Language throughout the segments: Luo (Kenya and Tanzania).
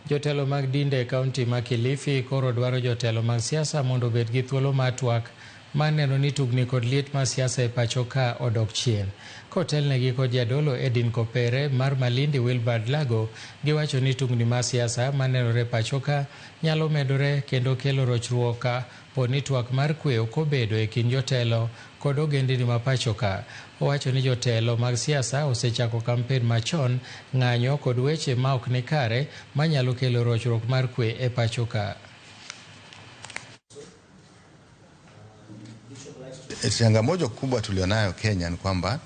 Jotelo mag dinde e kaunti ma Kilifi koro dwaro jotelo mag siasa mondo obed gi thuolo mar twak mar neno ni tugni kod liet mar siasa e pacho ka odok chien. Kotelnegi kod jadolo Edin Kopere mar Malindi Wilbard Lago, giwacho ni tungni mar siasa manenore e pacho ka nyalo medore kendo kelo rochruok ka po ni twak mar kwe ok obedo e kind jotelo kod ogendini ma pacho ka. Owacho ni jotelo mag siasa osechako kampen machon, ng'anyo kod weche ma ok ni kare manyalo kelo rochruok mar kwe e pacho ka. Changamoto kubwa tulionayo Kenya ni kwamba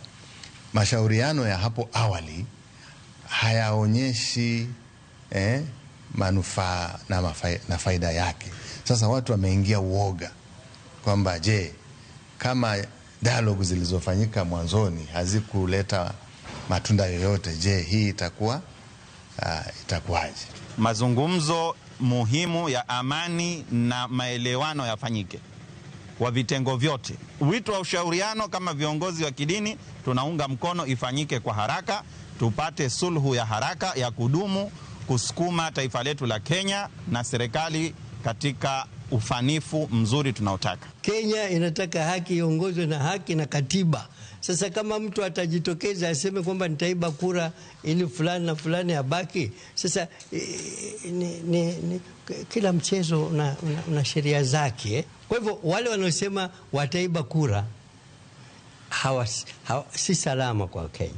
mashauriano ya hapo awali hayaonyeshi manufaa na faida yake. Sasa watu wameingia uoga kwamba je, kama dialogue zilizofanyika mwanzoni hazikuleta matunda yoyote, je, hii itakuwaje? Mazungumzo muhimu ya amani na maelewano yafanyike kwa vitengo vyote. Wito wa ushauriano kama viongozi wa kidini tunaunga mkono ifanyike kwa haraka, tupate suluhu ya haraka ya kudumu kusukuma taifa letu la Kenya na serikali katika ufanifu mzuri tunaotaka. Kenya inataka haki iongozwe na haki na katiba. Sasa kama mtu atajitokeza aseme kwamba nitaiba kura ili fulani na fulani abaki, sasa ni kila mchezo una sheria zake. Kwa hivyo wale wanaosema wataiba kura si salama kwa Kenya.